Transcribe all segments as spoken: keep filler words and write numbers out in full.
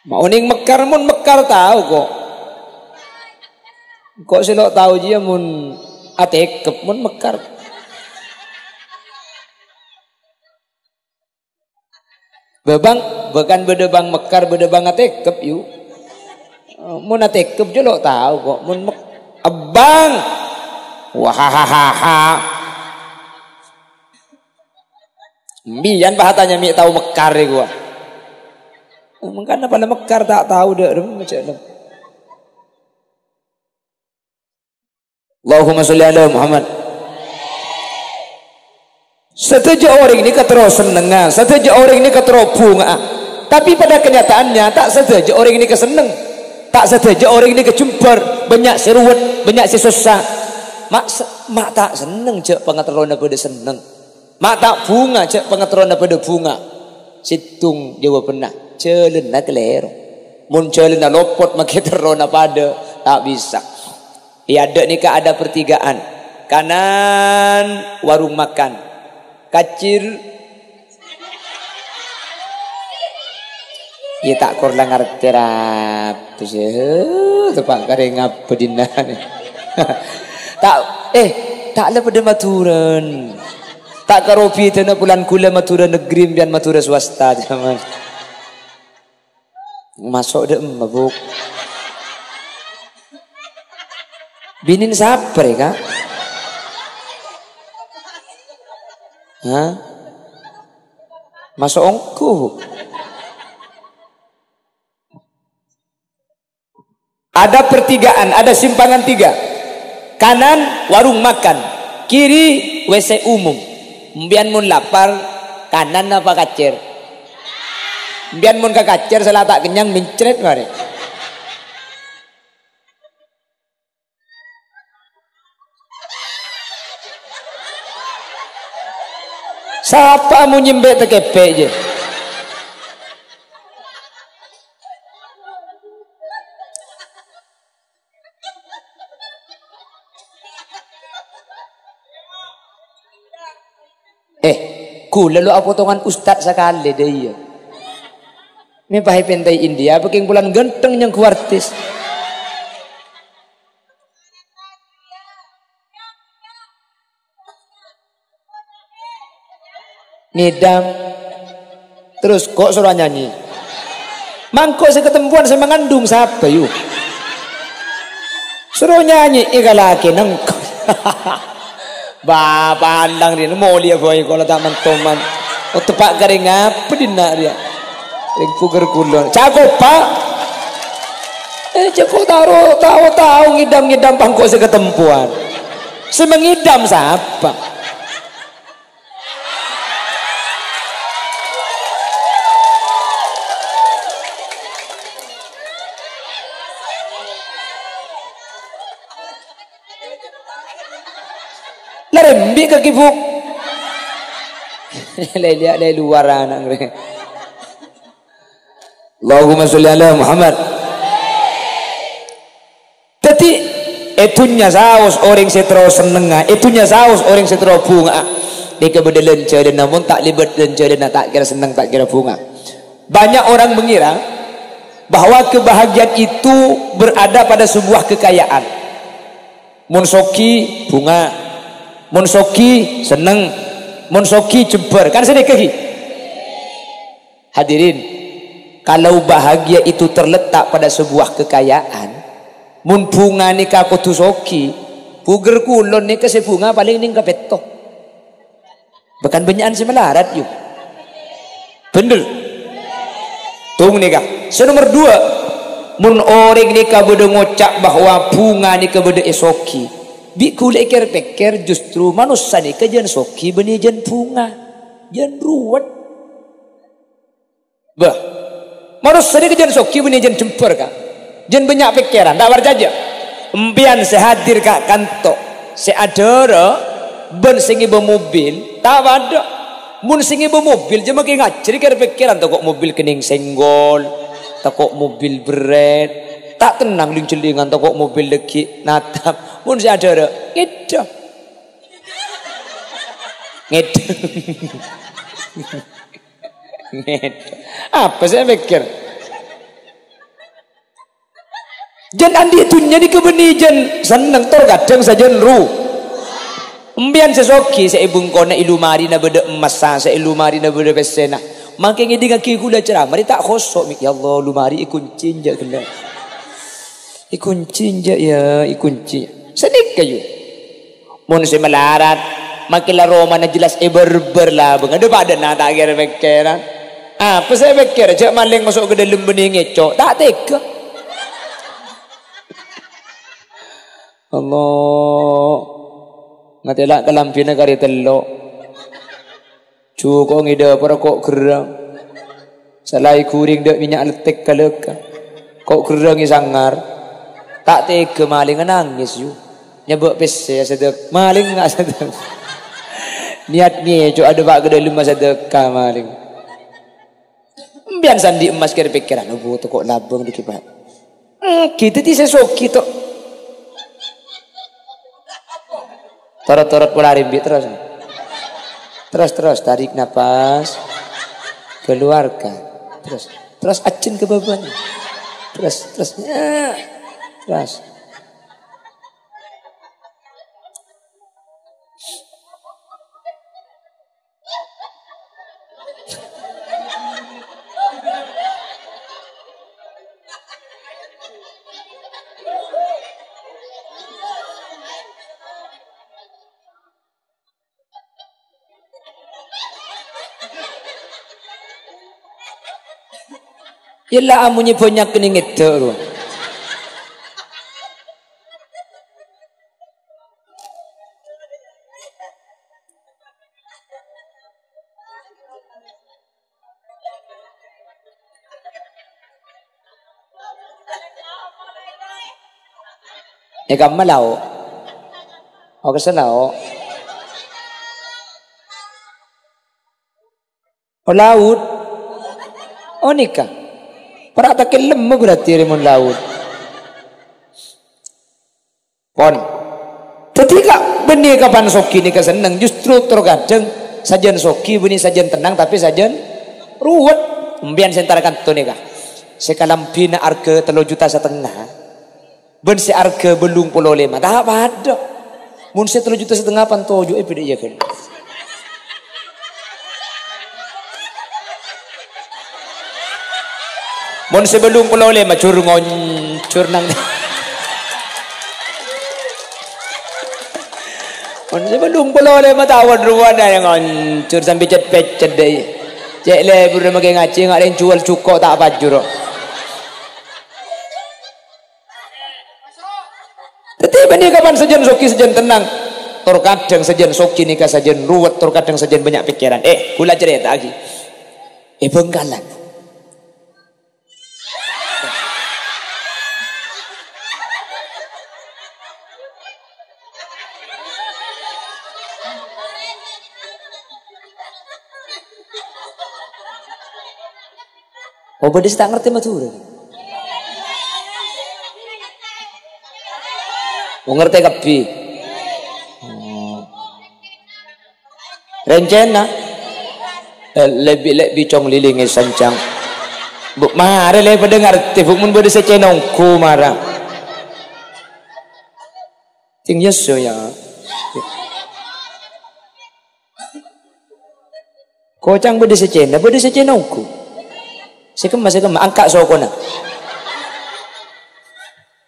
Ma' onèng mekkar, mon mekkar tao, kok. Kok sè lo' tao jiyâ mon atèkep, mon mekkar. Bâbâng, bâkan bâdâ bâng mekkar, bâdâ bâng atèkep, yu. Mon atèkep jiyâ lo' tao, kok. Mon mek-, ebbâng. Wahahaha. Mbiyan pahatanya mè' tao mekkar è ghuwa. Mangkana pala mekkar ta' tao dâ' remma jhâ' lem. Allahumma sholli ala Muhammad. Sadhâjâ orèng nèka terro sennengnga, sadhâjâ orèng nèka terro bhunga'a. Tapi pada kenyataannya, ta' sadhâjâ orèng nèka senneng. Ta' sadhâjâ orèng nèka jembhâr, bânnya' sè ruwet, bânnya' sè sossa. Ma' se-, ma' ta' senneng jhâ' pangaterrona bâdâ senneng. Ma' ta' bhunga, jhâ' pangaterrona bâdâ bhunga. Sèttong jawabanna, jhâlânna kalèro. Mon jhâlânna lopot, makè terrona padâ, ta' bisa. È adâ' nèka ada pertigaan. Kanan warung makan. Kacir. Iyâ, ta' kor la ngartè, Rab. Terros, eh, teppa' karè ngabâ dinna'. Ta', eh, ta' la padâ Madhurâna. Ta' karo bhidhâna polana kaulâ Madhurâ negeri, sampèyan Madhurâ swasta, jhâman. Maso' dâ' emma, Bu'. Binèn sapa rè, Ka'? Hah? Maso' ongghu, Bu'. Ada pertigaan, ada simpangan tiga. Kanan, warung makan. Kiri, W C umum. Sampèyan mon lapar, kanan apa kacir? Sampèyan mon ka kacir, sè la ta' kennyang, mencret marè. Sapa mon nyembè' takèpè', jâ? Eh, kaulâ lo' apotongan ustad sakalè, dâ' iyâ. Mè' pas èpènta'è India, apa kèng polana ghântheng nyangghu artis. Ngèdhâm. Terros kok soro nyanyi. Mangkok sè katempowan sè mangandung sapa, yu? Soro nyanyi, èkalakè nengko. Ba, palang rèya, molèya bhâi, kala ta' mantoman. Oh, teppa' karè ngabâ dinna' rèya. Rèng puger kulon. Cako', Pak. Eh, cako' taro, tao-tao ngèdhâm-ngèdhâm mangkok sè katempowan. Sè mangèdhâm sapa? La rembi' ka kibuk. Lè-, lè-, lè luar ana' ngrè. Allahumma sholli ala Muhammad. Dhâddhi, è dhunnya saos orèng sè terro sennengnga, è dhunnya saos orèng sè terro bhunga'a. Nèka bâdâ lan-jhâlânna, mon ta' lèbât lan-jhâlânna, ta' kèra senneng, ta' kèra bhunga. Banyak orang mengira bahwa kebahagiaan itu berada pada sebuah kekayaan. Mon soghi, bhunga. Mon soghi, senneng. Mon soghi, jembhâr. Kan sanèka, ghi? Hadirin, kalau bahagia itu terletak pada sebuah kekayaan, mon bhunga nèka kodhu soghi, puger kulon nèka sè bhunga palèng nèng kapètto. Bahkan bânnya'an sè malarat, yu. Bhender. Tung nèka. Sè nomer dua, mon orèng nèka bâdâ ngoca' bahwa bhunga nèka bâdâ è soghi, bi' kaulâ èkèr-pèkkèr justru manossa nèka jhân soghi bânnè jhân bhunga. Jhân ruwet. Bâh, manossa nèka jhân soghi bânnè jhân jembhâr, Ka'. Jhân bânnya' pèkkèran, ta' parcajâ? Empèyan sè hadir ka kanto, sè adhârâ bân sè ngèbâ mobil, ta' padâ. Mon sè ngèbâ mobil, jhâ' makè ngajhâri kèr-pèkkèran, tako' mobil kennèng senggol, tako' mobil berrèt, ta' tennang ling-jhellingan, tako' mobil lèghi' natap. Mon sè adhârâ, ngèdhâ. Ngèdhâ. Ngèdhâ. Apa sè èpèkkèr? Jân andi' dhunnya nèka bânnè jân senneng, tor kadhâng sajân ru-, Empèyan sè soghi, sè è bengkona è lomarina bâdâ emmassa, sè è lomarina bâdâ pèssèna. Mangkèn ngèdingngaghi kaulâ ceramah, rè ta' khoso', mè', "Ya Allah, lomari èkoncè enjâ' ghellâ'. Èkoncè enjâ', ya, èkoncè." Sanèka, yu. Mon sè malarat, makkè la romana jelas èbârbâr labângnga. Adhu, padâna ta' kèra pèkkèran. Apa sè èpèkkèr? Jâ' malèng maso' ka dâlem bânnè ngèco'. Ta' tèghâ. Allah. Ngatèla' kalambhina karè tello'. Jhuko' ngèdhâ para ko' gherrâng. Salaè ghuring dâ' mènnya' lettek kalèka. Ko' gherrâng è sangar. Ta' tèghâ malèngnga nangès, yu. Nyabâ' pèssè asadâk-, malèng asadâk-, niyat ngèco' adâ' pa' ka dâlem asadâkah malèng. Empèyan sè andi' emmas kèr-pèkkèran, "Oh, bu, toko' labâng dhika, Pak." Ènggi, dhâddhi sè soghi to. Torot-torot pola rèmbi' terros. Terros, terros, tarik napas. Keluarkan. Terros, terros ajhân ka bâbâna. Terros, terros. Ya. Terros. Yella amonye bânnya' kennengnga edda' rowa. E kamma lao'. O kessa lao'. O laut. O neka. Para' takellemma berarti rè mon laut. Pon. Dhâddhi ka' bânnè kapan soghi nèka senneng, justru tor kadhâng sajân soghi bânnè sajân tennang, tapè sajân ruwet. Empèyan sè entara kanto nèka. Sè kalambhina arghâ tello juta satengnga, bân sè arghâ bâllung polo lèma, ta' padâ. Mon sè tello juta satengnga pan toju'è bâdâ iyâ ghâllu. Mon sè bâllung polo lèma jur ngoncor nang. Mon sè bâllung polo lèma taon rowa nèka ngoncor sampè' cet-pècet dâi. Cè' lèbur makè ngajhi, nga' rèng juwâl jhuko' ta' pajur. Dhâddhi bânnè kapan sajân soghi, sajân tennang. Tor kadhâng sajân soghi nèka sajân ruwet, tor kadhâng sajân bânnya' pèkkèran. Eh, kaulâ carèta'aghi. È Bhângkalan. Oh, bâdâ sè ta' ngartè Madhurâ? Oh, ngartè kabbhi. Oh. Rèncèna? Eh, lebbi-lebbi cong lilingè sancang. Bu, marè lè padâ ngartè, Bu, mon bâdâ sè cèna ongghu mara. Sing yesso ya. Koca'na bâdâ sè cèna, bâdâ sè cèna ongghu. Sè kemma, sè kemma, angka' sokona.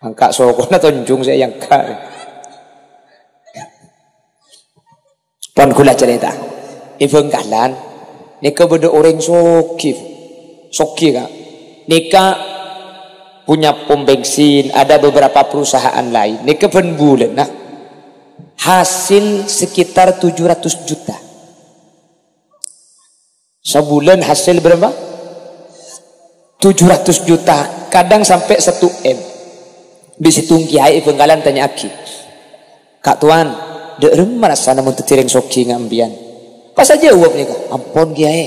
Angka' sokona tonjung sè èangka'. Pon kaulâ carèta. È Bhângkalan, nèka bâdâ orèng soghi. Soghi, Ka'. Nèka punya pom bensin, ada beberapa perusahaan lain. Nèka bân bulânna hasil sekitar tujuh ratus juta. Sabulân hasil berapa? Tujuh ratus juta, kadang sampai satu M. Bi' sèttong kiyaè è Bhângkalan tanya'aghi, "Ka' Towan, dâ' remma rassana mon dhâddhi rèng soghi nga' empèyan?" Pas ajâwâb nèka, "Ampon, Kiyaè.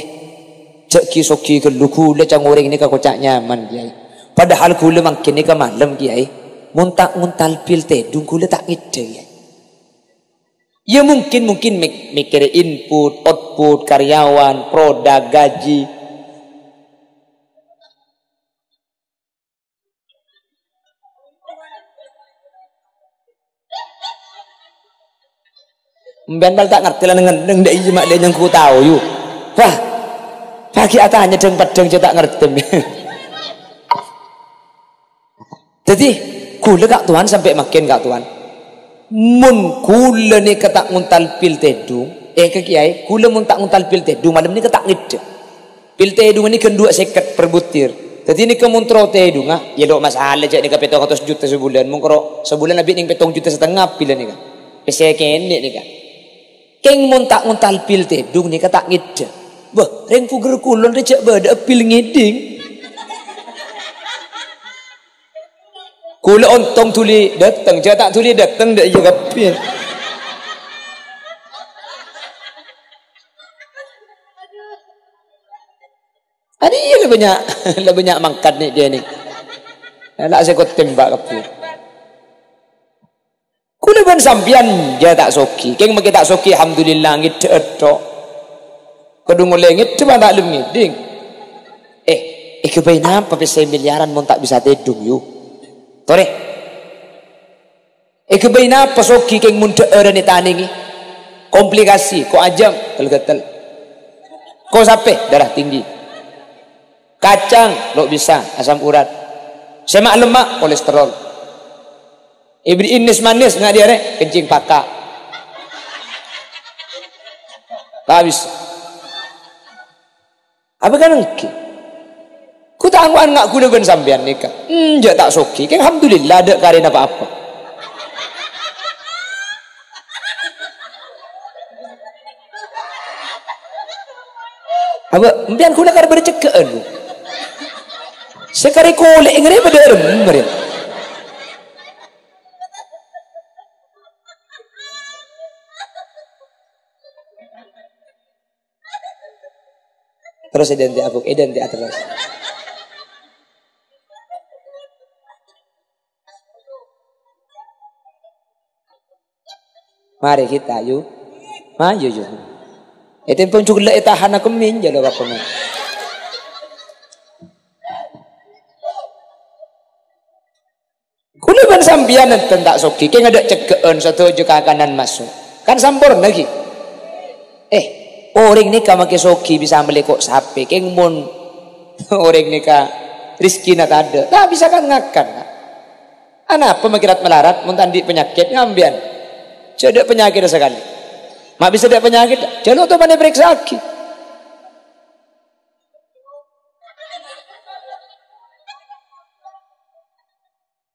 Jhâ' ghi' soghi ghâllu, ghulâ ca'na orèng nèka koca' nyaman, Kiyaè. Padahal ghulâ mangkèn nèka malem, Kiyaè. Mon ta' ngontal bil tèdung, ghulâ ta' ngèddhâ, Kiyaè." Ya mungkin, mungkin mik-, mikkèrè input, output, karyawan, produk, gaji. Sampèyan pal ta' ngartè la neng-enneng dâ' iyâ ma' lè nyangku tao, yu. Wah, paghi' atanya dhâng-peddhâng jhâ' ta' ngartè. Dhâddhi, ghulâ Ka' Towan sampè' mangkèn, Ka' Towan. Mon ghulâ nèka ta' ngontal pil tèdung, eh, ka Kèyaè, ghulâ mon ta' ngontal pil tèdung, malem nèka ta' ngèdhâ. Pil tèdungnga nèka ghân duwâ' sèket per butir. Dhâddhi nèka mon terro tèdungnga, ya lo' masalah jhâ' nèka pèttong atos juta sabulân. Mon karo sabulân abit nèng pèttong juta setengah pil nèka. Pèssè kènè' nèka. Kèng mon ta' ngontal pil tèdung nèka ta' ngèdhâ. Bâh, rèng pugher kulon rè jhâ' bâdâ'â pil ngèdhing. Ghulâ ontong dhuli dâteng, jhâ' ta' dhuli dâteng dâ' iyâ kabbhi. Adi iyâ la bânnya', la bânnya' mangkat nè' kènè'. La sè kotèmba' kabbhi. Ghulâ bân sampèyan jhâ' ta' soghi, kèng mangkè ta' soghi, alhamdulillah, ngèdhâ'â tok. Kodhu ngolè ngèdhâ bân ta' lem ngèdhing. Eh, èghâbây napa pèssè milyaran mon ta' bisa tèdung, yu? Torè. Èghâbây napa soghi kèng mon dhâ'ârân ètanèngè? Komplikasi, ko' ajâm, ghâtel-ghâtel. Ko' sapè, darah tinggi. Kacang, lo' bisa, asam urat. Sè ma'-lemma', kolesterol. Èbèrri'i nès-manès, nga' diarè, kencing paka. Ta' bisa. Apa kan ènggi? Ku ta' ango'an nga' ghulâ bân sampèyan nèka. Enjâ' ta' soghi. Kèng alhamdulillah, adâ' karèna pa-apa. Apa, empèyan ghulâ kar bâdâ cegghâ'ân, Bu. Sè karè kolè' ngarè padâ remmer, ya. Terros èdhântè' abuk, èdhântè' terros. Marè kita, yu. Mayu, yu. Ètèmpon jhughellâ' ètahan aku min, jâ' lo' apa, men. Ghulâ bân sampèyan enten ta' soghi, kèng adâ' cegghâ'ân sadhâjâ kakanan maso'. Kan samporna, ghi? Eh, orèng nèka mangkè soghi bisa mellè ko' sapè, kèng mon orèng nèka rejhekkèna tadâ', ta' bisa kan ngakan, Ka'. Anapa mangkè rat-malarat mon ta' andi' panyakèt, ngampèyan? Jhâ' adâ' panyakèt sakalè. Ma' bisa adâ' panyakèt, jhâ' lo' tomanè parèksa'aghi.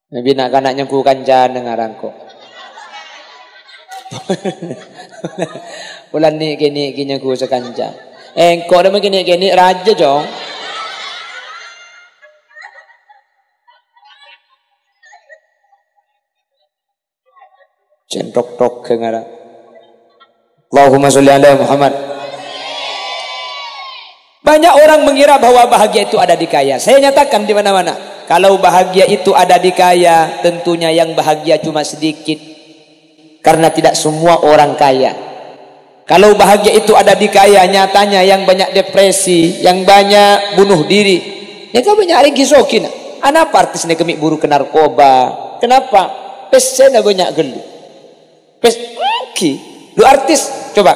Mè' bi' na'-kana' nyongghu kancana ngarangko'. Polana nè'-kènè' ghi nyongghu sakanca. Engko' rèya mè' kènè'-kènè' rajâ, Cong. Centok-tok ngara. Allahumma sholli ala Muhammad. Banyak orang mengira bahwa bahagia itu ada di kaya. Saya nyatakan di mana-mana, kalau bahagia itu ada di kaya, tentunya yang bahagia cuma sedikit. Karena tidak semua orang kaya. Kalau bahagia itu ada di kaya, nyatanya yang banyak depresi, yang banyak bunuh diri. Nèka banyak rèng ghi soghi, na. Anapa artis nèka mè' buru ka narkoba? Kenapa? Pèssèna banyak ghâllu. Pes-, ghi. Lu artis, coba.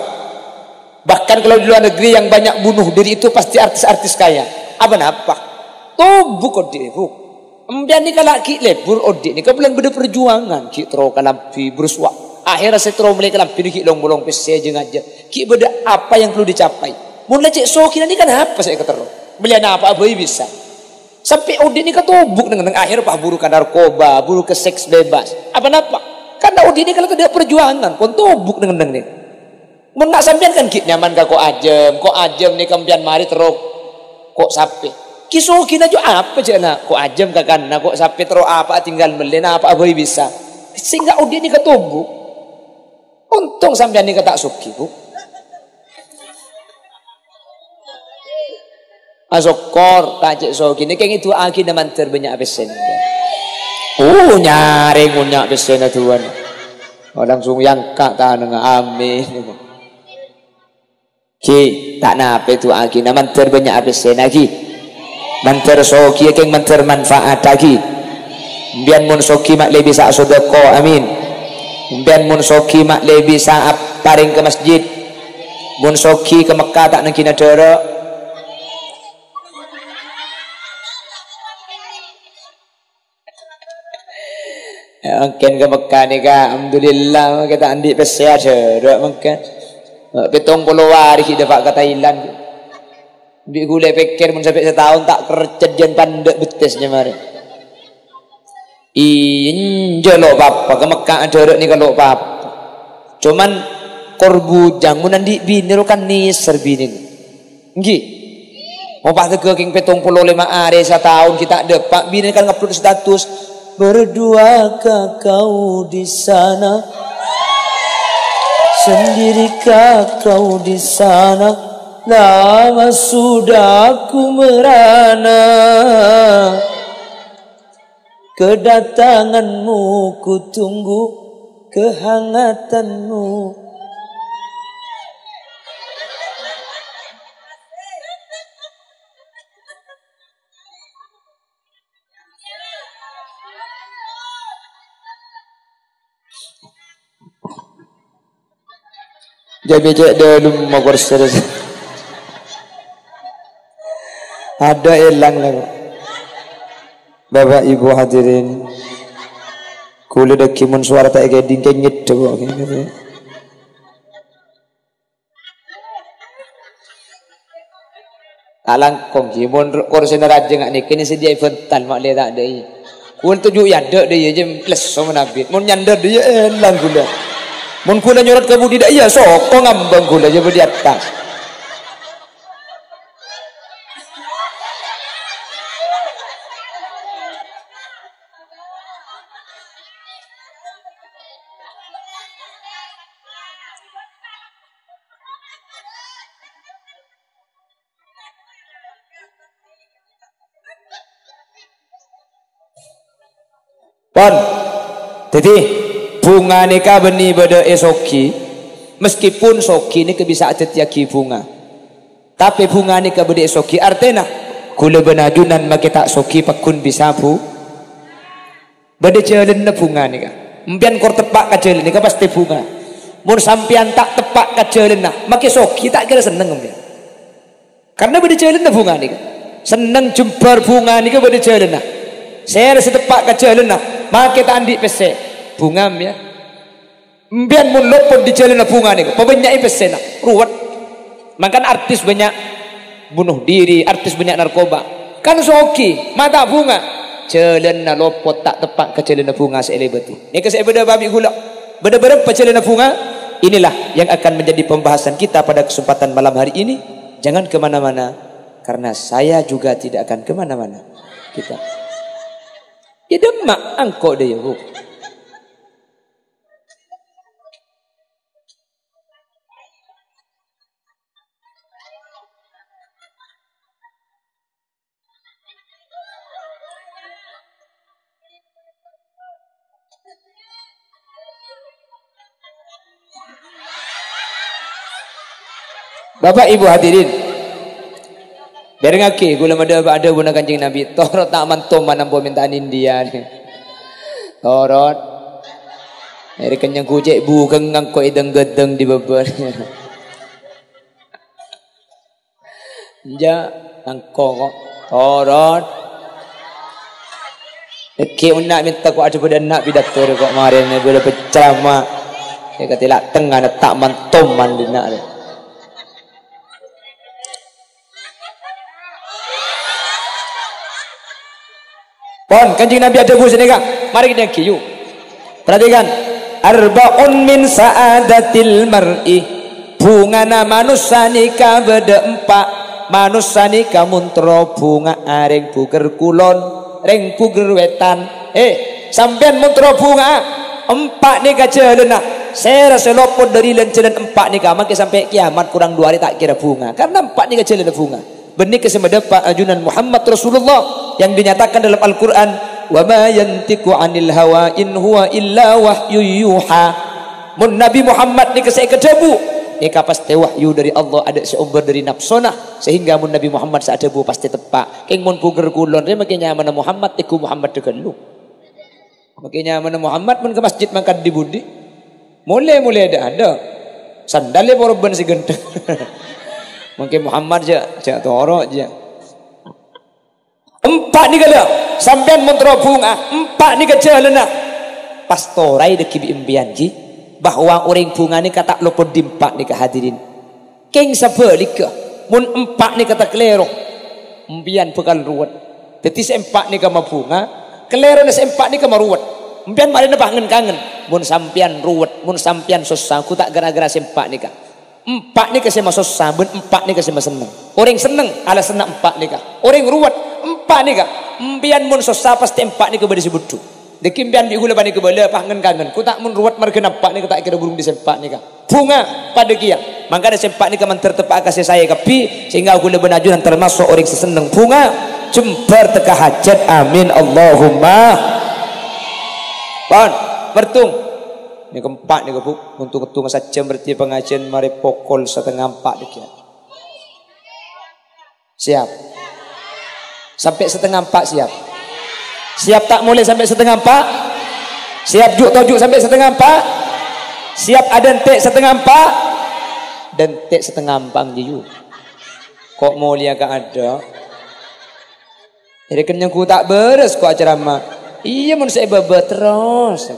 Bahkan kalau di luar negeri yang banyak bunuh diri itu pasti artis-artis kaya. Apa napa? Tobuk odi', Bu. Empèyan nèka la ghi' lebur odi' nèka polana bâdâ perjuangan, ghi' terro kalambhi, bruswa. Akhirnya sè terro mellè kalambhi ghi' long-polong pèssè jâ-ngajâ. Ghi' bâdâ apa yang perlu dicapai. Mon la cè' soghina nèka napa sè èkaterro? Mellèyan apa bhâi bisa. Sampè' odi' nèka tobuk neng-enneng, akhir pas buru ka narkoba, buru ka seks bebas. Apa napa? Karena odi' nèka la tadâ' perjuangan, pon tobuk neng-enneng nèka. Mon na' sampèyan kan ghi' nyaman ka ko' ajâm, ko' ajâm nèka empèyan marè terro ko' sapè. Ghi' soghina jhâ' apa jâna, ko' ajâm kakanna, ko' sapè terro apa tinggal mellè, napa bhâi bisa. Sehingga odi' nèka tobuk. Ontong sampèyan nèka ta' soghi, Bu. Asokkor, ta' cè' soghina, kèng èdu'aaghina mandhâr bânnya' pèssèna. Oh, nyarè ngonnya' pèssèna duwân. Oh, langsung èangka' tanangnga, amin. Ghi, ta' napa èdu'aaghina mandhâr bânnya' pèssèna, ghi. Mandhâr soghi, kèng mandhâr manfaat, ghi. Empèyan mon soghi ma' lebbi sa-, sodako, amin. Sampèyan mon soghi ma' lè bisa aparèng ka masjid. Mon soghi ka Mekkah ta' nangghina dârâ'. Ya, mangkèn ka Mekkah nèka, alhamdulillah, mangkèn ta' andi' pèssè adârâ' mangkèn. Pèttong polo arè ghi' dâpa' ka Thailand. Bi' ghulâ pèkkèr mon sampè' sataon ta' kercet jân pandâ' bettèsnya marè. Iyâ, enjâ' lo' pa-apa, ka Mekkah adârâ' nèka lo' pa-apa. Coma kor bujâng, mon andi' binè ro kan nèser binèna. Ènggi. Mon pas tegghâ kèng pèttong polo lèma arè, sataon ghi' ta' dâpa', binè kan ngupload status, "Berduakah kau di sana? Sendirikah kau di sana? Lama sudah aku merana. Kedatanganmu ku tunggu, kehangatanmu." Jâ' bâcè' dâlem ma' korsè. Adâ' èlang la. Bapak Ibu hadirin, ghulâ dhâggi' mon sowara ta' èkèdhing kèng nyèddhep kok. Ta' langkong, ghi, mon ro-, korsèna rajâ nga' nèka nè sadhiyâ èbhântal, ma' lè ta' dâ' iyâ. Ghulâ toju' è adâ' dâ' iyâ, jhâ' lesso manabi. Mon nyandhâr dâ' iyâ, èlang ghulâ. Mon ghulâ nyorot ka budi dâ' iyâ, soko ngambâng ghulâ, jhâ' bâdâ è attas. Pon. Dhâddhi, bhunga nèka bânnè bâdâ è soghi. Meskipun soghi nèka bisa adhâddhiyâghi bhunga. Tapè bhunga nèka bâdâ è soghi, artèna ghulâ bân ajunan makè ta' soghi pagghun bisa bhu-, bâdâ jhâlânna bhunga nèka. Empèyan kor teppa' ka jhâlân nèka pastè bhunga. Mon sampèyan ta' teppa' ka jhâlânna, makè soghi ta' kèra senneng empèyan. Karna bâdâ jhâlânna bhunga nèka. Senneng jembhâr bhunga nèka bâdâ jhâlânna. Sèra sè teppa' ka jhâlânna, makè ta' andi' pèssè. Bhunga, ya. Empèyan mon lopot dâri jhâlânna bhunga nèka, pabânnya'è pèssèna, ruwet. Mangkana artis bânnya' bunuh diri, artis bânnya' narkoba. Kan soghi, ma' ta' bhunga. Jhâlânna lopot ta' teppa' ka jhâlânna bhunga sè èlèbâdhi. Nèka sè bâdâ apa bi' ghulâ. Bâdâ bârâmpa jhâlânna bhunga? Inilah yang akan menjadi pembahasan kita pada kesempatan malam hari ini. Jangan kemana-mana, karena saya juga tidak akan kemana-mana. Kita. Yâ, dâmma' engko' dâ' iyâ, Bu. Bapak Ibu hadirin, dârengngaghi, ghulâ madâ-, adhâbuna Kanjeng Nabi, "Toro' ta' mantoman ampo mènta'an India." Toro'. Èrè kennyang kucè' bukeng ngangko' èdâng-ghâdâng dâri bâbâ. Enjâ', ngangko' ko'. Toro'. Èngghi enna' mènta ko' adhâbu dâ' enna' pidato rè ko' marèna bâdâ penceramah. È katèla' tengngana ta' mantoman dhinna' rè. Pon, Kanjeng Nabi adhâbu sanèka, marè kita ghi, yu. Perhatikan, "Arba'un min sa'adatil mar'i." Bhungana manossa nèka bâdâ empa'. Manossa nèka mon terro bhunga, rèng bhugher kulon, rèng bhugher wètan. Eh, sampèyan mon terro bhunga, empa' nèka jhâlânna. Sèra sè lopot dâri lan-jhâlân empa' nèka, mangkè sampè' kiyamat korang du arè ta' kèra bhunga. Karna empa' nèka jhâlânna bhunga. Bânnè ka sè madâpa' ajunan Muhammad Rasulullah yang dinyatakan dalam Al-Qur'an, "Wa ma yantiqu 'anil hawa in huwa illa wahyu yuha." Mon Nabi Muhammad nèka sè èkadhâbu, nèka pastè wahyu dâri Allah, adâ' sè ombâr dâri napsona, sehingga mon Nabi Muhammad sè adhâbu pastè teppa'. Kèng mon bhugher kulon rè makè nyamana Muhammad, tèngghu Muhammad dâ' ghâllu. Makè nyamana Muhammad mon ka masjid mangkat dhi-budhi. Molè-molè dâ'-adâ'. Sandal ya poro bân sè ghântheng. Mungkin Muhammad jâ', jâ' toro' jâ'. Empa' nèka la, sampèyan mon terro bhunga, empa' nèka jhâlânna. Pas toraè dhâggi' bi' empèyan, ghi, bahwa orèng bhunga nèka ta' lopot dâri empa' nèka, hadirin. Kèng sabhâligghâ, mon empa' nèka takalèro, empèyan bhâkal ruwet. Dhâddhi sè empa' nèka mabhunga, kalèrona sè empa' nèka maruwet. Empèyan marèna pas ngen-kangen. Mon sampèyan ruwet, mon sampèyan sossa, ghu ta' ghârâ-ghârâ sè empa' nèka. Empa' nèka sè masossa, bân empa' nèka sè masenneng. Orèng senneng, alasanna empa' nèka. Orèng ruwet, empa' nèka. Empèyan mon sossa, pastè empa' nèka bâdâ sè bhuddhu. Dhâggi' empèyan bi' ghulâ panèka bâlâ, pas ngen-kangen. Ghu ta' mon ruwet marghâna empa' nèka ta' kèra bhurung dâri sè empa' nèka. Bhunga padâ kèya. Mangkana sè empa' nèka mandhâr teppa'a ka sè saè kabbhi, sehingga ghulâ bân ajunan tamaso' orèng sè senneng bhunga, jembhâr tekka hajhât. Amin, Allahumma. Pon, mertung. Nèka empa' nèka, Bu. Untung-untung sajjhâm berarti pangajiân marè pokol satengnga empa' dhâggi'. Siap? Sampè' satengnga empa' siap? Siap ta' molè sampè' satengnga empa'? Siap ju' toju' sampè' satengnga empa'? Siap adântè' satengnga empa'? Dântè' satengnga empa' jiyu. Ko' molèya ka adâ'. Jârèya kan nyangghu ta' bârâs ko' acaramah. Iyâ, mon sè è bâbâ terros.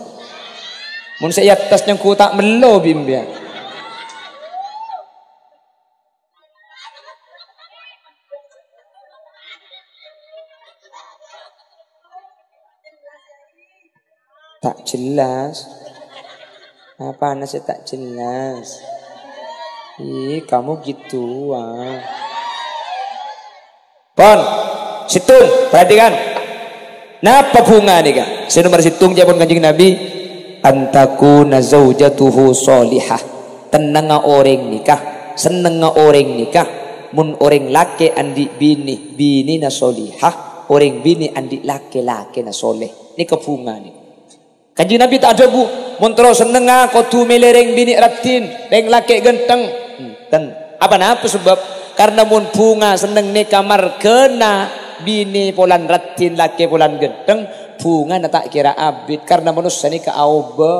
Mon sè è attas nyangghu ta' mello bi' empèyan. Tak jelas. Apana sè ta' jelas? Ih, kamu gitu, ah. Pon, sèttong, perhatikan. Napa bhunga nèka? Sè nomer sèttong, jâwâbhân Kanjeng Nabi, "Antakuna zaujatuhu sholihah." Tennengnga orèng nèka, sennengnga orèng nèka, mon orèng lakè' andi' binè, binèna sholihah, orèng binè andi' lakè, lakèna sholeh. Nèka bhunga nèka. Kanjeng Nabi ta' adhâbu, "Mon terro sennengnga kodhu mèlè rèng binè' raddhin, rèng lakè' ghântheng." Enten. Apa napa sebab? Karena mon bhunga senneng nèka marghâna binè polana raddhin, lakè' polana ghântheng, bhungana ta' kèra abit, karena manossa nèka aobâ.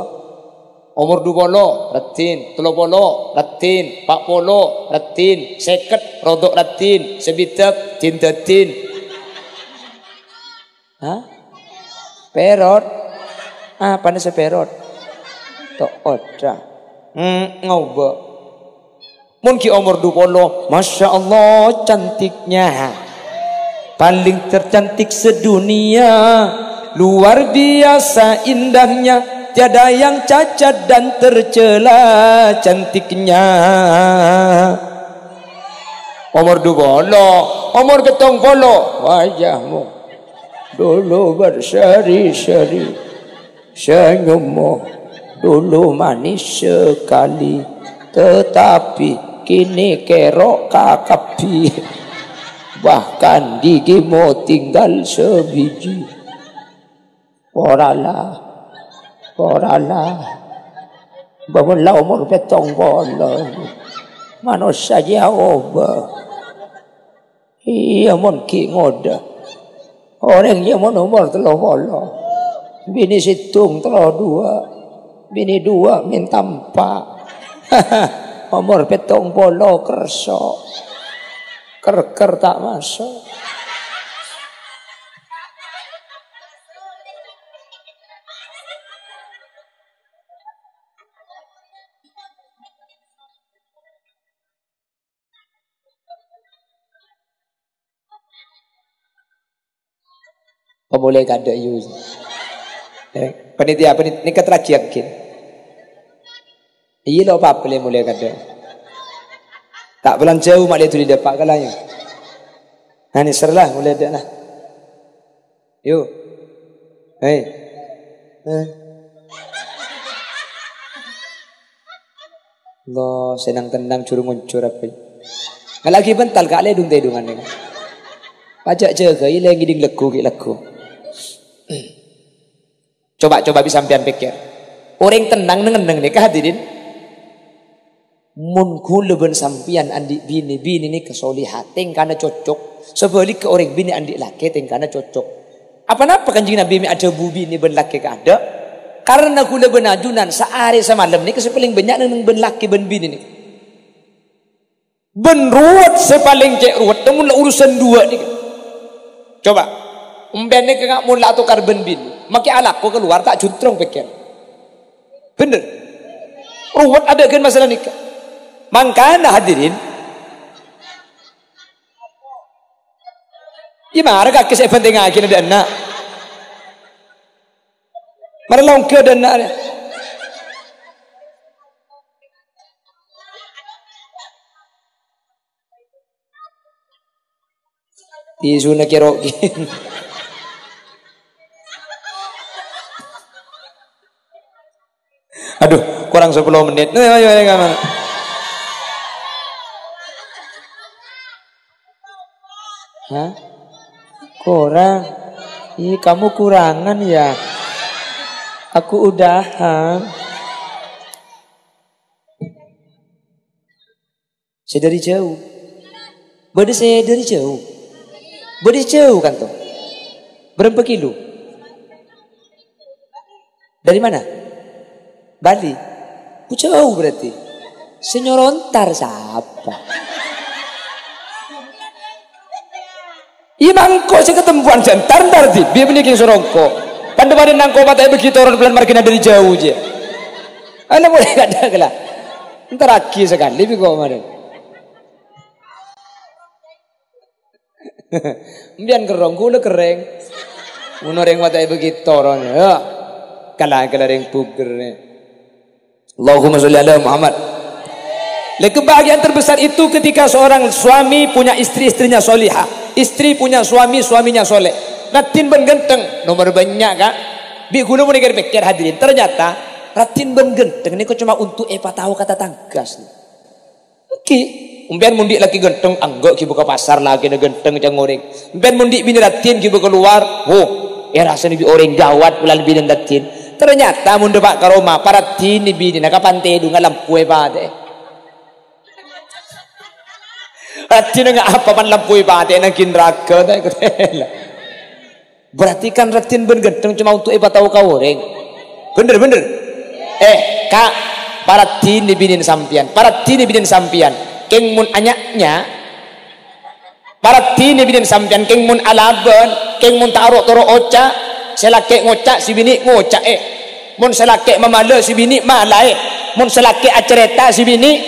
Omor du polo, raddhin, tello polo, raddhin, pa' polo, raddhin, sèket, rodok raddhin, sabidhâk, din-dâddin. Hah? Pèrot? Apana sè pèrot? To' odâ. Hmm, ngoba. Mon ghi' omor du polo, Masya Allah, cantiknya. Paling tercantik sedunia. Luar biasa indahnya. Tiada yang cacat dan tercela cantiknya. Omor du polo, omor pèttong polo, wajahmu dulu berseri-seri, senyummu dulu manis sekali, tetapi kini kerok kakabi, bahkan gigimu tinggal sebiji. Porala, porala. Bâbâna la omor pèttong polo. Manossa jiyâ obâ. Iyâ, mon ghi' ngodâ. Orèng jiyâ mon omor tello polo. Binè sèttong tello duwâ'. Binè duwâ' mènta empa'. Omor pèttong polo kerso. Ker-ker ta' maso'. Pamolè kadâ', yu. Eh, panitia, panit-, nèka terakhir, ghi. Iyâ, lo, apa-apa lè molè kadâ'. Ta' palan jhâu, ma' lè dhuli dâpa' kala, yu. Nah, nèser la, molè dâ' la. Yu. Hei. Eh. Allah, sè nang-tennang jhuru ngonjhur apa? Ngalagi bental, Kak, lè dung-tèdungan nèka. Pajhât jâgâi lè ngèdhing lagu ghi' lagu. Coba, coba bi' sampèyan pèkkèr. Orèng tennang neng-enneng nèka, hadirin. Mon ghulâ bân sampèyan andi' binè, binè nèka sholihah, tèngkana cocok. Sabhâligghâ orèng binè andi' lakè, tèngkana cocok. Apa-napa Kanjeng Nabi mè' adhâbu binè bân lakè kaadâ'? Karena kaulâ bân ajunan saarè samalem nèka sè palèng bânnya' neng-enneng bân lakè bân binè nèka. Bân ruwet sè palèng cè' ruwet, mon la urusan duwâ' nèka. Coba, empèyan nèka mon la atokar bân binè, makè alako kalowar ta' juntrong pèkkèr. Bhender. Ruwet adâ'âgân masalah nèka. Mangkana hadirin, iyâ mara kakè sè èbhântèngngaghi na dâ' enna'. Mara longghâ dâ' enna' rè. Tisuna kèro'. Aduh, kurang sepuluh menit. Ayo, ayo, ayo, ayo. Hah? Kurang? Ih, kamu kurangan ya? Aku udahan. Sè dâri jhâu. Bâdâ sè dâri jhâu. Bâdâ sè jhâu, kanto. Bârâmpa kilo? Dari mana? Bali. Oh, jhâu berarti. Sè nyoro entar sapa? Iyâ, mangko sè katembhuwân sè entar-entar dhibi' bânnè kèng soro engko'. Pan-dâ-padâ nangko' patè bâgi toron bulân marghâna dâri jhâu, jiyâ. Ana polè kadhâ' ghellâ'. Entarraghi sakalè bi' ko' marè. Empèyan kerrong, kaulâ kerrèng. Mon orèng mata'è bâgi toron, ya. Kala-kala rèng bugher, ya. Allahumma sholli ala Muhammad. Lè, kebahagiaan terbesar itu ketika seorang suami punya istri, istrinya solihah. Istri punya suami, suaminya soleh. Raddhin bân ghântheng, nomor bânnya', Ka'. Bi' kaulâ mon èkèr-pèkkèr, hadirin, ternyata raddhin bân ghântheng nèko coma untuk èpatao ka tatangghâ, sih. Ènggi, empèyan mon andi' lakè ghântheng, engghi ghi' bâ' ka pasar lakèna ghântheng ca'na orèng. Empèyan mon andi' binè raddhin ghi' bâ' kalowar, wo, èrasana bi' orèng gawat polana binèna raddhin. Ternyata mon dâpa' ka roma, paraddhinna binèna ka pantè dhu ngalampo èpatè'è. Raddhinna nga' apa pan lampo èpatè'è nang ghi' naraghâ, ta' èkotèla. Berarti kan raddhin bân ghântheng coma untuk èpatao ka orèng. Bhender, bhender. Eh, Ka', paraddhinna binèna sampèyan. Paraddhinna binèna sampèyan. Kèng mon anya'-nya'. Paraddhinna binèna sampèyan. Kèng mon alabân. Kèng mon ta' ro'-toro' oca'. Sè lakè' ngoca', sè binè' ngoca'è. Mon sè lakè' mamalè, sè binè' malaè. Mon sè lakè' acarèta, sè binè'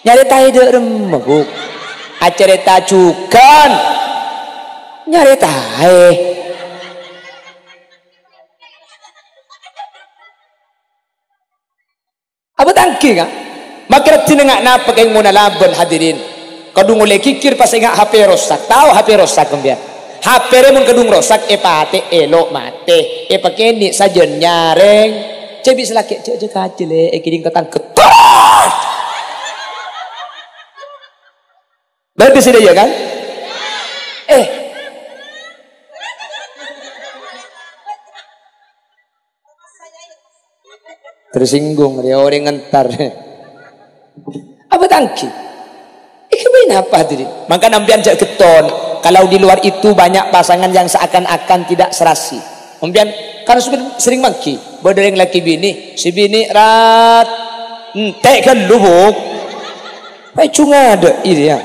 nyarètaè dâ' remma, Bu. Acarèta jhughân. Nyarètaè. Abâ' tangghi, Ka'. Makè raddhinna nga' napa kèng mon alabân, hadirin. Kadhung ollè ghighir pas enga' H P rosak. Tao H P rosak, empèyan? H P rè mon kadhung rosak, èpatè'è lo' matè. Èpakènè' sajân nyarèng. Cè' bi' sè lakè', "Jhâ', jhâ' kajâ, Lè', èkèdhing tatangghâ." Tor! Berarti sudah ya kan? Eh. Tersinggung dia orang ngentar. Abâ' tangghi. Iki main apa tadi? Maka nampian jhâ' ghetton. Kalau di luar itu banyak pasangan yang seakan-akan tidak serasi. Nampian kan sering, sering mangghi. Bâdâ rèng lakè binè, sè binè rat. Entè' ghâllu, Bu. Paju ngadâ' iyâ.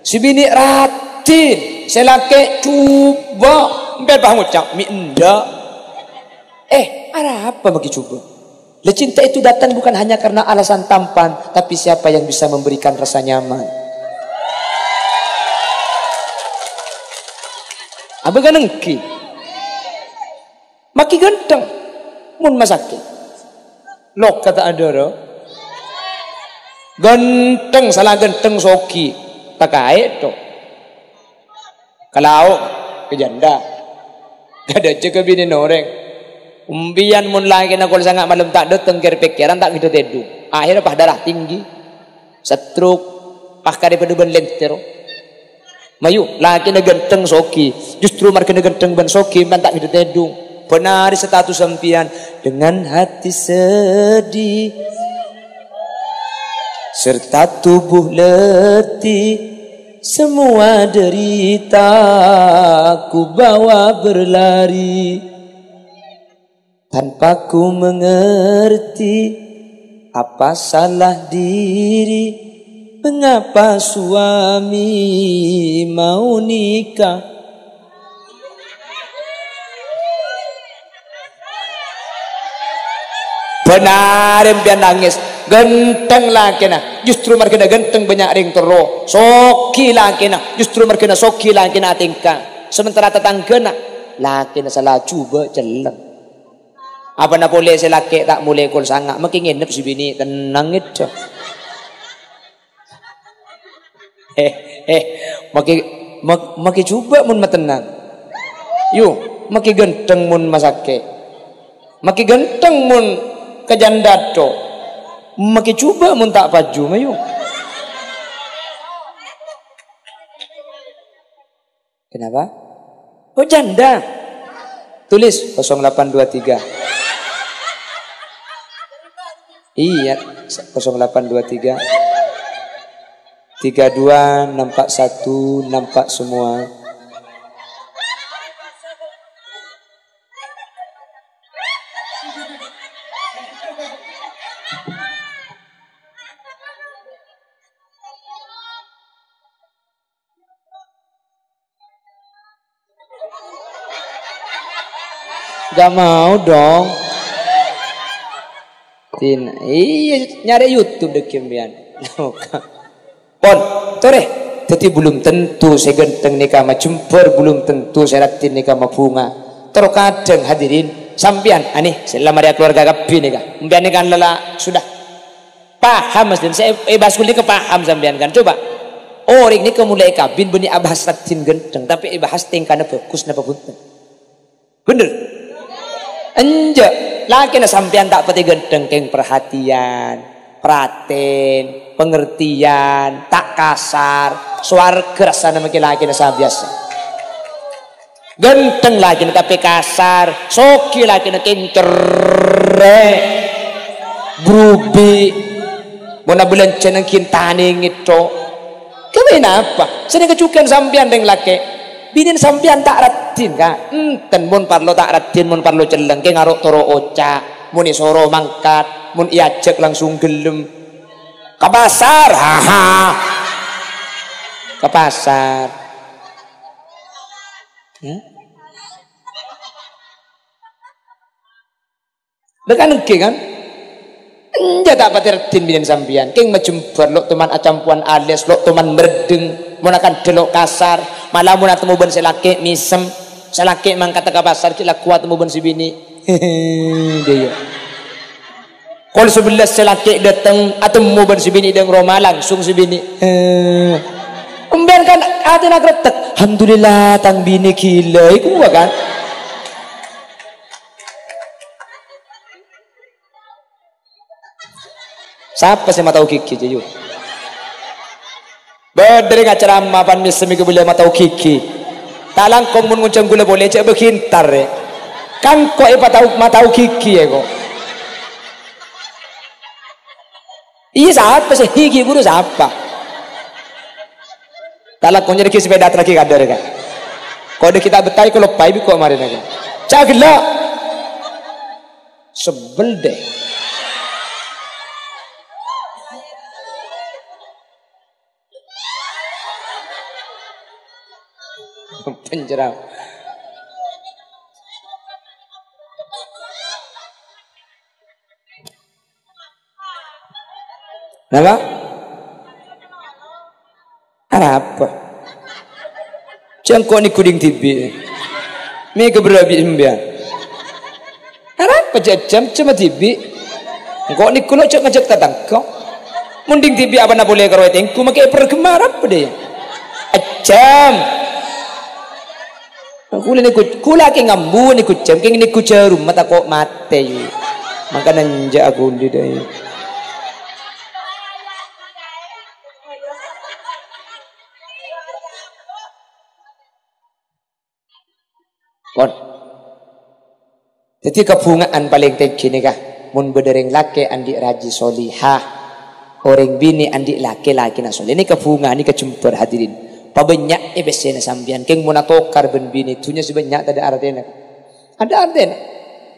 Sè binè raddhin, sè lakè' jhubâ'. Empèyan pas ngoca', "Mi' endâ'." Eh, arapa maghi jhubâ'? Lah, cinta itu datang bukan hanya karena alasan tampan, tapi siapa yang bisa memberikan rasa nyaman. Abâ' kan ènggi. Maghi ghântheng. Mon masakè'. Loka ta' adârâ. Ghântheng, sala ghântheng soghi. Takaè, to. Ka lao', ka jhândhâ. Ghâdhâjâ ka binèna orèng. Empèyan mon lakèna kol sanga' malem ta' dâteng, kèr-pèkkèran ta' ngèdhâ tèdung. Akhirnya pas darah tinggi. Stroke, pas karè padâ bân lentèr. Mayu, lakèna ghântheng soghi, justru marghâna ghântheng bân soghi, empèyan ta' ngèdhâ tèdung. Bân arè status sampèyan, "Dengan hati sedih, serta tubuh letih, semua derita ku bawa berlari." Tanpa ku mengerti apa salah diri, mengapa suami mau nikah. Bhânar empèyan nangès. Ghântheng lakèna, justru marghâna ghântheng bânnya' rèng terro. Soghi lakèna, justru marghâna soghi lakèna atèngka. Sementara tatangghâna, lakèna sala jhubâ' cellèng. Apana polè sè lakè' ta' molè kol sanga', makkè ngènep sè binè', tenang èdhâ. Eh, eh, makkè, mak-, makkè jhubâ' mon matennang. Yu, makkè ghântheng mon masakè'. Makkè ghântheng mon kajandhâ tho. Makkè jhubâ' mon ta' paju, mayu. Kenapa? Oh, janda. Tulis kosong delapan dua tiga. Iya, kosong delapan dua tiga. Tiga dua nampak satu, nampak semua. Gak mau dong. Tin, iya, nyarè YouTube dek sampeyan. Pon, torè. Dhâddhi, belum tentu sè ghântheng nèka majembhâr, belum tentu sè raddhin nèka mabhunga. Terkadang, hadirin, sampeyan, anè, sè la marè keluarga kabbhi nèka. Sampeyan nèka lala, sudah. Paham, Mas Din? Sè è-, èbahas ghulâ nèka paham sampèyan, kan? Coba. Orèng nèka molaè kabin bânnè abahas raddhin ghântheng, tapè èbahas tèngkana bhâghus napa bhunten? Bhender? Enjâ'. Lakèna sampèyan ta' patè ghântheng, kèng perhatian, pratèn, pengertian, ta' kasar. Sowarghâ rassana makkè lakèna sabiyasa. Ghântheng lakèna tapè kasar, soghi lakèna kèng cerrè', brubi', mon abhâlânjhâna ghi' tanèngè tho. Ghâbây napa? Sanèka jhughân sampèyan rèng lakè'. Binèn sampèyan ta' raddhin, Ka'. Enten mon parlo ta' raddhin, mon parlo cellèng, kèng aro' toro' oca'. Mon èsoro mangkat, mon èajhâk langsung ghellem. Ka pasar, ha, ha. Ka pasar. Ya. Lah kan engghi kan? Enjâ' ta' patè raddhin binèn sampèyan. Kèng majembhâr, lo' toman acampowan alès, lo' toman merdeng, mon akandhâ lo' kasar, malah mon atemmo bân sè lakè' mèsem, sè lakè' mangkat ka pasar ghi' lagghu atemmo bân sè binè'. Dhâ iyâ. Kol sabellâs sè lakè' dâteng, atemmo bân sè binè' dâ' roma, langsung sè binè'. Sampèyan kan atèna krettek. "Alhamdulillah, tang binè' ghilâ," iku kan. Sapa sè matao ghighi, jâ, yu? Bâdâ rèng acaramah pan mèsem iku beliau matao ghighi. Ta' langkong mon ngonjhâng ghulâ polè, jâ' bâghi entar, rè. Kan ko' èpatao, matao ghighi, ya, ko'. Iyâ, sapa sè ghighi buru sapa? Ta' langkong nyarè ghi' sepeda tragi kadâr, kan. Ko' dâggi' ta' bettaè, ko' loppaè bi' ko' marèna, kan. Jâ' ghellâ'. Sebel deh. Penceram. Napa? Arapa? Jâ' engko' nèko dhing dhibi'. Mè' keberra' bi' sampèyan. Arapa jâ' jam-jam dhibi'? Engko' nèko lo' jâ' ngajhâk tatangghâ. Mon dhing dhibi' apana polè karo ètengghu, makkè èperghemma arapa dhâ? Ajâm. Ghulâ nèko, ghulâ kèng ambu nèko jam, kèng nèko jârum, ma' tako' matè, yu. Mangkana enjâ' aghuli, dâ, yu. Pon. Dhâddhi, kabhungaan palèng tèngghi nèka, mon bâdâ rèng lakè' andi' rajhi sholihah, orèng binè' andi' lakè', lakèna sholeh, nèka bhunga, nèka jembhâr, hadirin. Pabânnya'è pèssèna sampèyan, kèng mon atokar bân binè', dhunnya sè bânnya' tadâ' artèna. Adâ' artèna.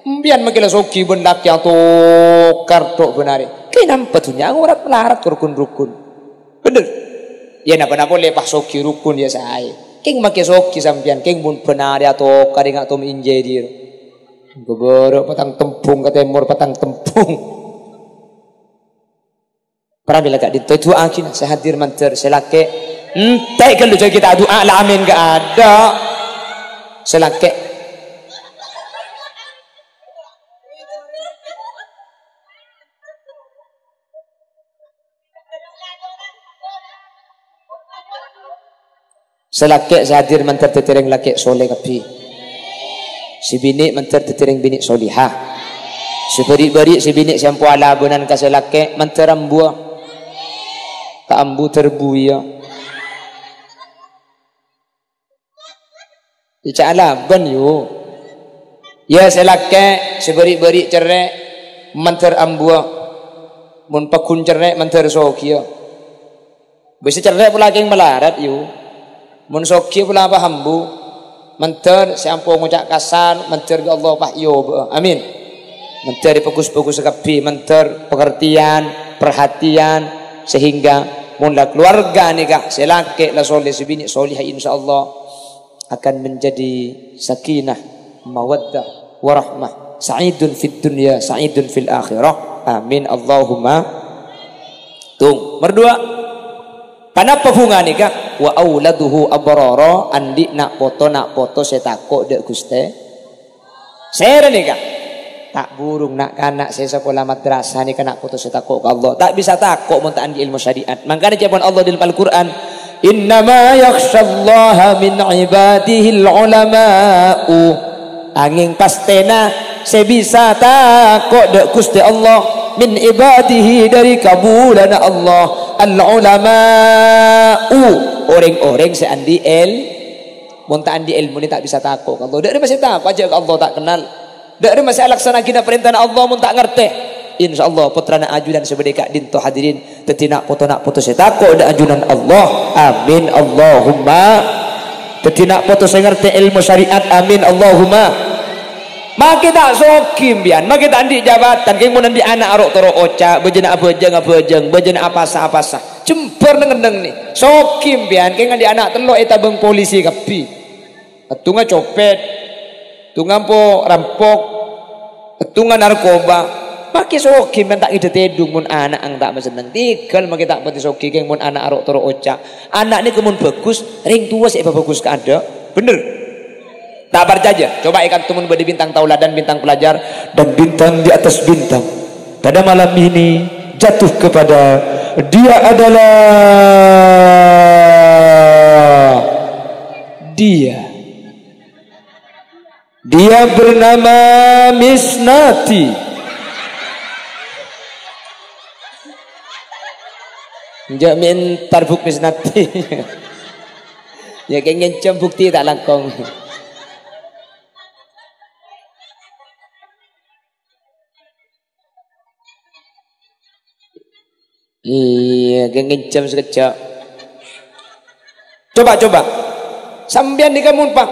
Sampèyan makè la soghi bân lakè atokar tho' bân arè. Kèng nampa dhunnya ngorang malarat ka rokon-rokon. Bhender? Ya napa-napa lè pas soghi rokon ya saè. Kèng makè soghi sampèyan, kèng mon bân arè atokar enga' tom enjâ è dhira. Bâbârâ' patang tembhung ka tèmor, patang tembhung. Pramila ka'dinto, du'aaghi, nah, sè hadir mandhâr, sè lakè'. Entè' ghâllu jhâ' ghi' ta' du'a, la amin ghi' adâ'. Sè lakè'. Sè lakè' sè hadir mandhâr dhâddhi rèng lakè' soleh kabbhi. Sè binè' mandhâr dhâddhi rèng binè' solihah. Sè bâri'-bâri' sè binè' sè ampo alabânan ka sè lakè' mandhâr ambuwâ. Ta' ambu dhâr buwiyâ. Yâ, jhâ' alabân, yu. Yâ, sè lakè', sè bâri'-bâri' cerrè', mandhâr ambuwâ. Mon pagghun cerrè', mandhâr soghiyâ. Bâ sè cerrè' pola kèng malarat, yu. Mon soghiyâ pola pas ambu. Mandhâr sè ampo ngoca' kasar, mandhâr bi' Allah pas èobâ'â. Amin. Mandhâr bhâghus-bhâghus kabbhi, mandhâr pengertian, perhatian, sehingga mon la keluarga nèka sè lakè' la soleh, sè binè' solihah, insyaallah akan menjadi sakinah, mawaddah, warahmah, sa'idun fid dunya, sa'idun fil akhirah. Amin, Allahumma. Tung, nomor dua. Kanapa bhunga nèka? "Wa auladuhu abrara," andi' na' poto, na' poto sè tako' dâ' Ghustè. Sèrè nèka? Ta' burung na'-kana' sè sakola madrasah nèka na' poto sè tako' ka Allah. Ta' bisa tako' mon ta' andi' èlmo syariat. Mangkana ca'èpon Allah dâlem Al-Qur'an, "Innama yakhsyallaha min ibadihil ulama'u." Angèng pastèna sè bisa tako' dâ' Ghustè Allah min ibadihi, dâri kabulâna Allah, al-ulama'u, orèng-orèng sè andi' èl-, mon ta' andi' èlmo nè ta' bisa tako' ka Allah. Dâ' remma sè tako' ajâ' ka Allah ta' kennal. Dâ' remma sè alaksana'aghina parèntana Allah mon ta' ngartè. Insyaallah, pottrana ajunan sè bâdâ è ka'dinto hadirin. Dhâddhi na' poto-na' poto sè tako' dâ' ajunan Allah. Amin, Allahumma. Dhâddhi na' poto sè ngartè èlmo syariat. Amin, Allahumma. Makè ta' soghi, mbiyan. Makè ta' andi' jabatan. Kèng mon andi' ana' aro'-toro' oca', bâjâna abhâjâng-abhâjâng, bâjâna apasa-apasa. Jembhâr neng-enneng nè. Soghi, mbiyan. Kèng andi' ana' tello' ètabâng polisi kabbhi. Ètongnga copet, ètongnga ampo rampok, ètongnga narkoba. Makè soghi mènta ngèdhâ tèdung mon ana'na ta' masenneng. Tèghâl makè ta' patè soghi kèng mon ana' aro'-toro' oca'. Ana' nèka mon bhâghus, rèng towa sè èpabhâghus kaadâ'. Bhender? Ta' parcajâ? Coba è kanto mon bâdâ bintang tauladan, bintang pelajar, dan bintang di atas bintang. Pada malam ini jatuh kepada dia adalah dia. Dia bernama Misnati. Enjâ' mè' entar Bu' Misnati. Yâ, kèng ngènjhâm bukti ta' langkong. Iyâ, kèng ngènjhâm sakejjhâ'. Coba, coba. Sampèyan nèka mon pa-,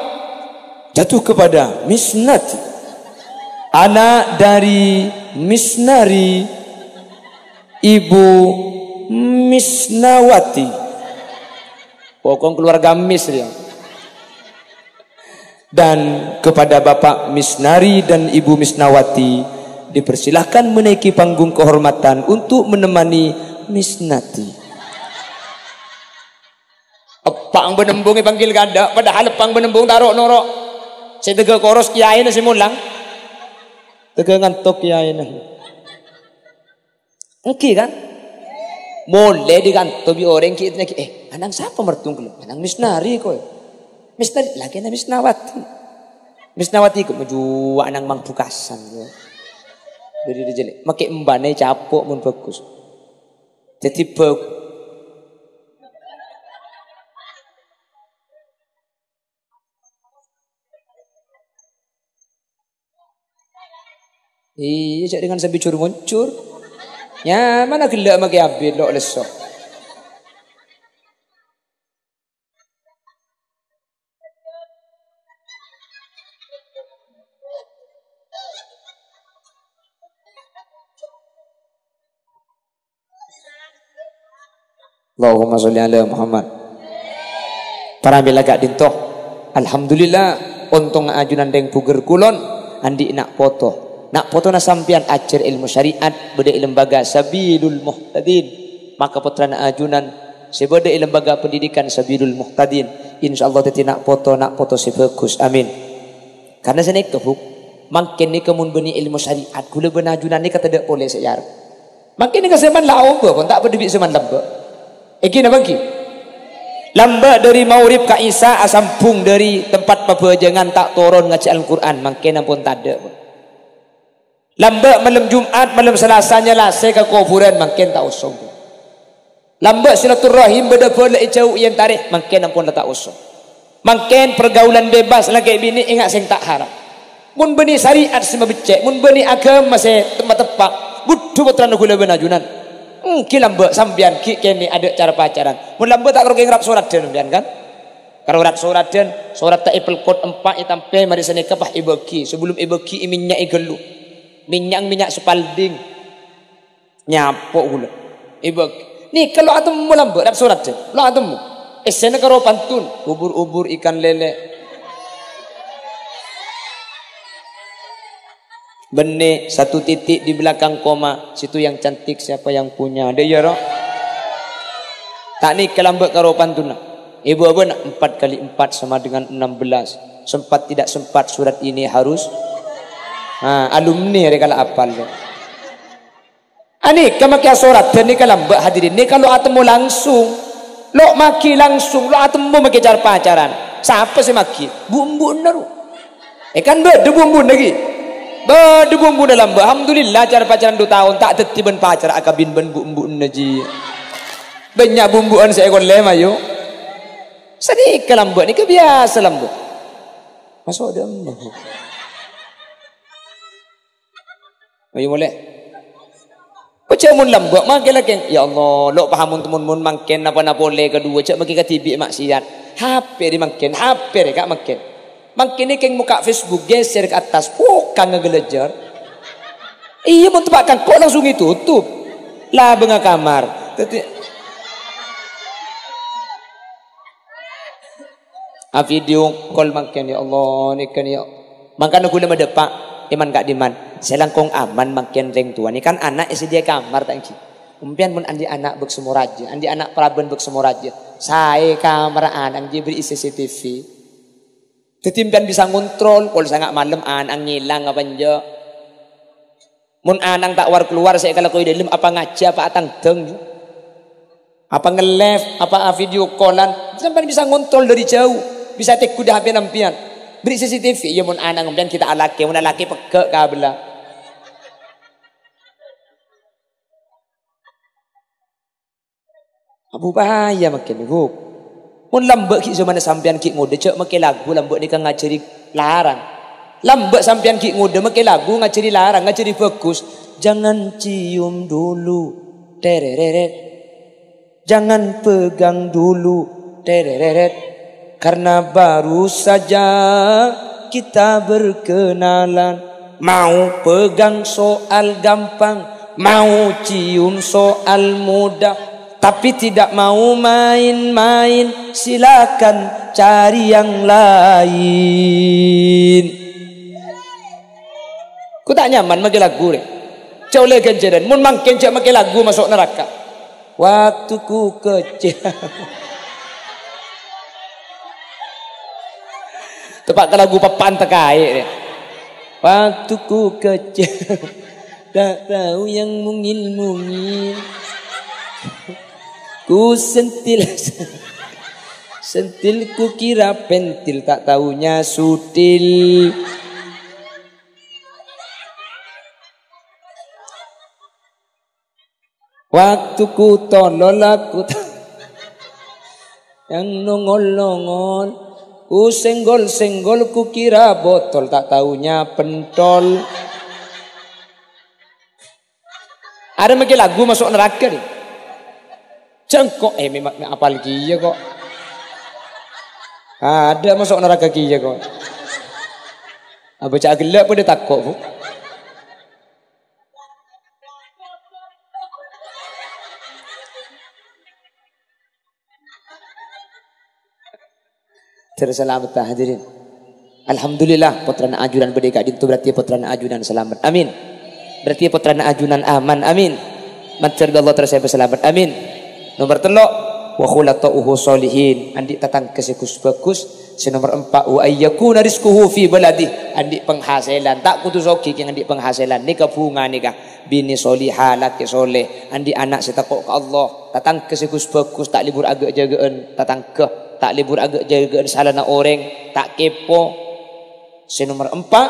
jatuh kepada Misnati. Anak dari Misnari, Ibu Misnawati. Pokok keluarga Mis dia. Dan kepada Bapak Misnari dan Ibu Misnawati, dipersilahkan menaiki panggung kehormatan untuk menemani Misnati. Eppa'na bân embung èpanggil kaadâ', padahal eppa'na bân embung ta' ro'-noro'. Sè tèghâ koros kèyaèna sè molang. Tèghâ ngantok kèyaèna. Èngghi, kan? Molè dâri kanto bi' orèng ghi' ètanya'aghi, "Eh, ana'na sapa mertu'na ghellâ'?" "Ana'na Misnari, koy." "Misnari, lakèna Misnawati." "Misnawati, kok majuwa ana'na Mang Bukasan, koy." Dâri, dâri jhâ' lè'. Makè embana capo' mon bhâghus. Dhâddhi bhâ-, Iyâ, jhâ' dhing sambi jhur-monjhur. Nyamana ghellâ' makè abit lo' lesso. Allahumma sholli ala Muhammad. Para mèla ka'dinto. Alhamdulillah, ontong ajunan rèng bhugher kulon, andi' na' poto. Na' potona sampèyan ajhâr èlmo syariat, bâdâ è lembaga Sabilul Muhtadin. Maka pottrana ajunan sè bâdâ è lembaga pendidikan Sabilul Muhtadin, insyaallah dhâddhi na' poto, na' poto sè bhâghus. Amin. Karna sanèka, Bu, mangkèn nèka mon bânnè èlmo syariat, ghulâ bân ajunan nèka tadâ' polè sè èarep. Mangkèn nèka sèman la obâ, pon ta' padâ bi' sèman lambâ'. Èngghi napa èngghi? Lambâ' dâri maghrib ka isya asambhung dâri tempat pabhâjângan ta' toron ngajhi Al-Qur'an, mangkèn ampon tadâ', pon. Lambâ' malem Jum'at, malem Salasa nyalasè ka kobhurân, mangkèn ta' oso. Lambâ' silaturrahim bâdâ bâlâ è jhâu èyentarè, mangkèn ampon la ta' oso. Mangkèn pergaulan bebas lakè' binè' enga' sè ta' haram. Mon bânnè syariat sè mabeccè', mon bânnè aghâma sè te-, mateppa', budhu pottrana ghulâ bân ajunan. Èngghi lambâ' sampèyan ghi' kènè' adâ' car-pacaran. Mon lambâ' ta' karo kèng rat-soradhân sampèyan, kan? Karo rat-soradhân, soradhâ èpelkot empa' ètampè marè sanèka pas èbâghi. Sabellum èbâghi èmènnya' è ghâllu. Mènnya', mènnya' Spalding. Nyapo' ghulâ. Èbâghi. Nèka lo' atemmo lambâ' rat-soradhân. Lo' atemmo. Èssèna karo pantun. Ubur-ubur ikan lele. Bânnè satu titik di belakang koma, situ yang cantik siapa yang punya. Dâ' iyâ, ro? Ta' nèka lambâ' karo pantunna. Èbâ-bâna empat kali empat sama dengan enam belas. Sempat tidak sempat surat ini harus. Nah, alumni arè kala apal, ro. Anèka makè asoradhân nèka lambâ' hadirin, nèka lo' atemmo langsung. Lo' maghi langsung, lo' atemmo makè car-pacaran. Sapa sè maghi? Bu'-embu'na, ro. Eh, kan bâdâ bu'-embu'na ghi? Bâdâ bu'-embu'na lambâ'. Alhamdulillah, car-pacaran du taon ta' dhâddhi bân pacarra akabin bân bu'-embu'na, jiyâ. Bânnya' bu'-embu'an sè èkollè, mayu. Sanèka lambâ' nèka biyasa lambâ'. Maso' dâ' emma. Ayo molè. Ko jhâ' mon lambâ' mangkèn lakèng. Ya Allah, lo' pahamon temon mon mangkèn napa-napa polè kadhuwâ, jhâ' makè kadhibi' maksiat. H P rè mangkèn, H P rè ka' mangkèn. Mangkèn nèkèng mokka' Facebook, geser ke atas, pokang ngaghâlâjâr. Iyâ, mon teppa' kangko' langsung ètotop. Labângnga kamar. Dhâddhi, a video call mangkèn, ya Allah, nèka nè, ya. Mangkana ghulâ madâpa', èman ka'dimman. Sè langkong aman mangkèn rèng towa nè, kan ana' èsadhiyâ kamar ta' ènggi. Empèyan mon andi' ana' bâk sè morajâ, andi' ana' parabân bâk sè morajâ. Saè kamarra ana' ènggi bherri'i C C T V. Dhâddhi empèyan bisa ngontrol, pol sanga' malem ana' ngèlang apa enjâ'. Mon ana' ta' war-kalowar sè èkalakoè è dâlem, apa ngajhi, apa atangdhâng, apa nge-live, apa a-video call-an, sampèyan bisa ngontrol dâri jhâu, bisa ètegghu dâ' H P-na empèyan. Bherri' C C T V, iyâ mon ana' empèyan ghi' ta' alakè, mon alakè pegghâ' kabellâ. Abu bahaya mangkèn, Bu. Mon lambâ' ghi' jhâmanna sampèyan ghi' ngodâ, jhâ' makè lagu lambâ' nèka ngajhâri larang. Lambâ' sampèyan ghi' ngodâ makè lagu ngajhâri larang, ngajhâri bhâghus. Jangan cium dulu, terereret. Jangan pegang dulu, terereret. Karena baru saja kita berkenalan. Mau pegang soal gampang, mau cium soal mudah, tapi tidak mau main-main, silakan cari yang lain. Ko ta' nyaman makè lagu rè. Jhâ' ollè ghânjhârân. Mon mangkèn jhâ' makè lagu maso' naraka. Waktuku kecil. Teppa' ka lagu papan tekaè, deh. Waktuku kecil. Tak tahu yang mungil-mungil. Ku sentil. Sentil ku kira pentil, tak taunya sutil. Waktu ku tolol aku ta-, yang nongol-nongol. Ku senggol-senggol, ku kira botol, tak taunya pentol. Ada mangkèn lagu maso' naraka, deh. Jhâ' engko', eh, memang apal kèya kok. Ada maso' naraka kèya kok. Abâ' ca'na ghellâ' padâ tako', Bu. Terus salamet, hadirin. Alhamdulillah, pottrana ajunan bâdâ è ka'dinto, berarti pottrana ajunan salamet. Amin. Berarti pottrana ajunan aman. Amin. Mandhâr bi' Allah terros èpasalamet. Amin. Nomor tello', "Wa khulata'uhu sholihin." Andi' tatangghâ sè ghus-bhâghus. Sè nomor empa', "Wa ayyakuna rizquhu fi baladi." Andi' penghasilan. Ta' kodhu soghi kèng andi' penghasilan. Nèka bhunga nèka. Binè soliha, lakè soleh. Andi' ana' sè tako' ka Allah. Tatangghâ sè ghus-bhâghus, ta' lebur aghâ'-jâghâ'ân tatangghâ. Ta' lebur aghâ'-jâghâ'ân salana orèng. Ta' kepo. Sè nomor empa',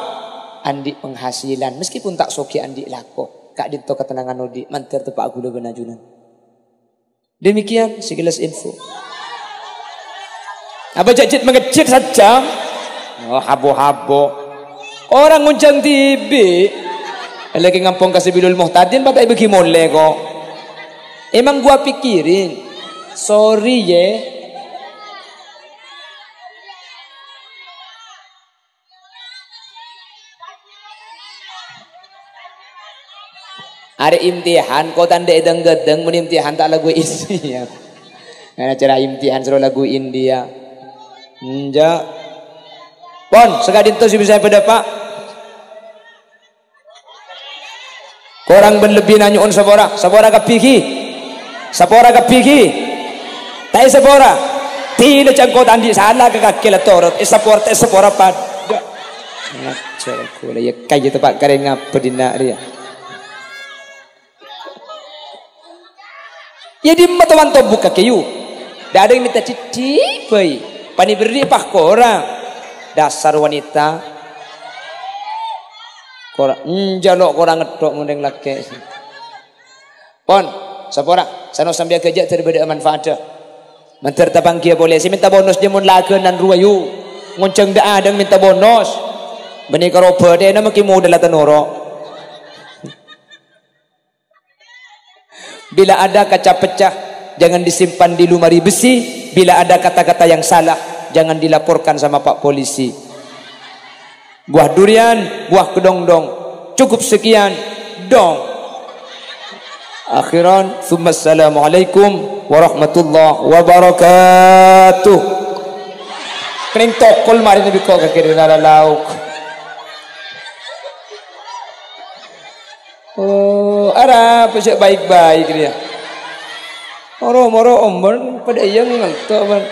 andi' penghasilan. Meskipun ta' soghi andi' lako. Ka'dinto katennangan odi', mandhâr teppa' ghulâ bân ajunan. Demikian sekilas info. Apa jajit mengejit saja? Oh, habo-habo. Orang ngonjhâng dhibi'. Lagi ngampong ka Sabilul Muhtadin, Bapak Ibu ghi' molè kok. Emang gua pikirin. Sorry, ye. Arè imtihan, kok ta' andi' dâng-ghâdâng, mon imtihan ta' lagu India. Ngana cara imtihan soro lagu India. Enjâ'. Pon, saka'dinto sè bisa èpadâpa'. Korang bân lebbina nyo'on sapora, sapora kabbhi ghi. Sapora kabbhi ghi. Ta' èsapora. Dina cangko ta' andi' sala ka kakè la torot. Èsapora, ta' èsapora padâ. Ngajhâr ghulâ ya, kaya teppa' karè ngapa dina' rèya. Ya dimma to-, wanto bukka' keyu. Dâdâ mènta cècè' bhâi. Panè berri' pas korang. Dasar wanita. Kora-, enjâ' lo' korang ngetthok mon rèng lakè'. Pon, sapora, sanos sampèyan ghâjâ' dâri bâdâ manfaatdhâ. Mandhâr tapangghiyâ polè, sè mènta bonus jâ' mon laghânan rowa yu. Ngonjhâng dâ'-adâ' mènta bonus. Bânnè karo bâdâna mangkè modâ la ta' noro'. Bila ada kaca pecah, jangan disimpan di lemari besi. Bila ada kata-kata yang salah, jangan dilaporkan sama Pak Polisi. Buah durian, buah kedondong. Cukup sekian, dong. Akhiran, tsumma assalamualaikum warahmatullahi wabarakatuh. Kèng tokol marèna bi' ko' ka kèrèna lauk. Oh, arapa sè baik-baik rèya? Moro-moro omor padâ iyâ nganto', man.